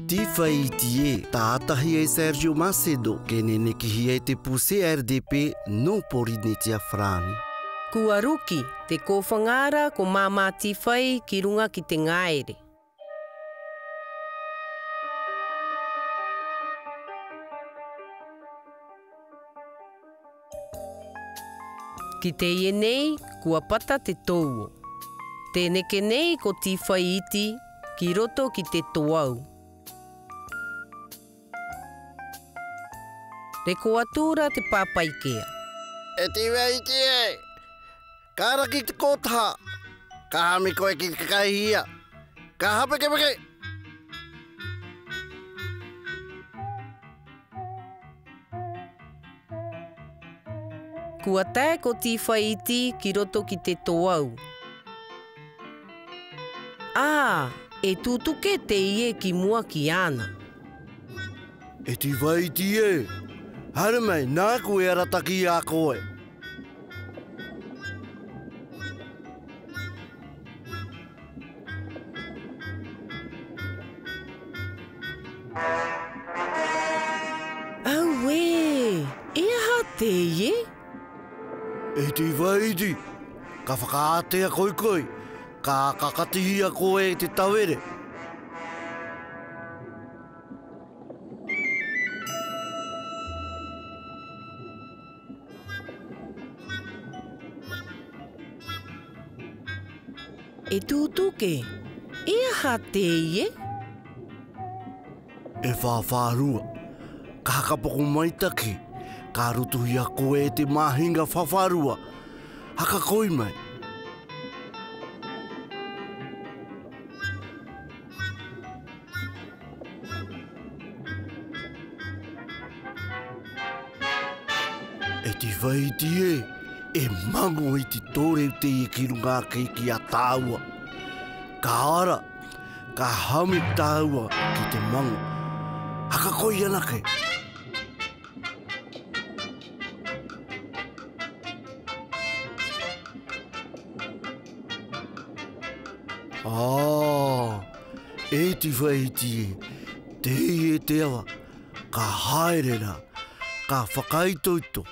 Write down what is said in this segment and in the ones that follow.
Tīwhaiti e, tātahi e Sergio Macedo, ke nenekihi e te puse RDP no Porinetia Frani. Kua ruki te kōwhangāra ko Māmā Tīwhai ki runga ki te ngaere. Ki te ie nei, kua pata te touo. Te neke nei ko Tīwhai iti ki roto ki te toau. Reko atu ra te pāpaikea. E Tīwhai iti e! Ka raki te kōtaha! Ka hami koe ki te kaihia! Ka hapekepeke! Kua tae ko Tīwhaiiti ki roto ki te toau. Ā, e tūtuke te ie ki mua ki āna. E Tīwhaiiti e! Haere mai, nāku e arataki i a koe. Auē! E aha te ie? E Tīwhaiti, ka whakaatea koikoi, ka kakatihia koe e te tawere. E Tūtūke, e aha te ie? E whāwhārua, ka hakapoko mai taki, ka rotohia koe e te māhinga whawharua, hakakoi mai. E te whaiti e, e mango i te tōreu te i ki runga ake ki a tāua. Ka ara, ka hami tāua ki te mango. Hakakoi anake. Ah, e te whaiti e, te hei e te awa, ka haere ra, ka whakaitoito.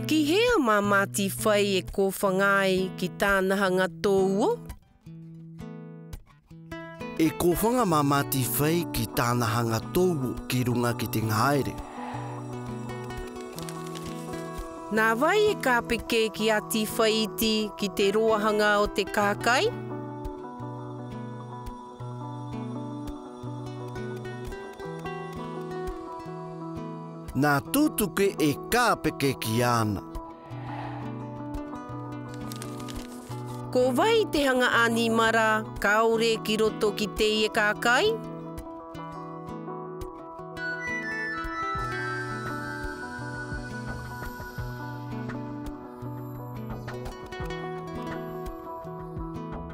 Ki hea mā Māti Whai e kōwhanga ai ki tāna hanga tōuo? E kōwhanga mā Māti Whai ki tāna hanga tōuo ki runga ki te ngaere. Nā wai e kāpeke ki a Tīwhaiiti ki te roahanga o te kākai? Nā Tūtuke e kāpeke ki āna. Ko wai te hanga ānimara kāore ki roto ki te ie kākai?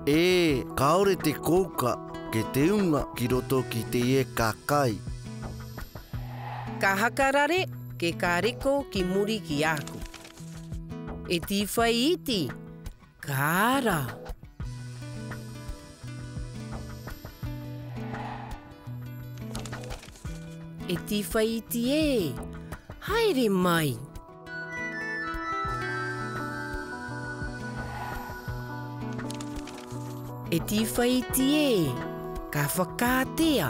Ē, kāore te kouka ke te unga ki roto ki te ie ka kai. Ka hakarare ke ka reko ki muri ki aku. E tīwhai iti, ka ara. E tīwhai iti e, haere mai. E tīwhaiti e, ka whakaatea.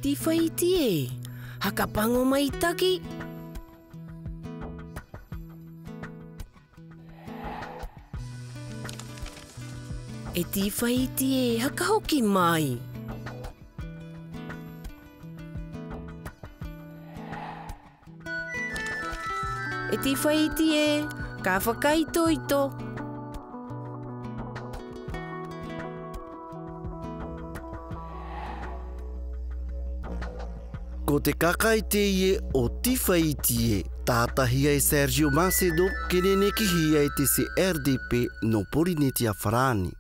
Tīwhaiti e, hakapango mai taki. E Tīwhaiti e, hakahoki mai! E Tīwhaiti e, ka whakaitoito! Ko te kakai te ie o Tiwhaiti e, tātahi ai Sergio Macedo, kenene ki hi ai te se RDP no Polinetia Farani.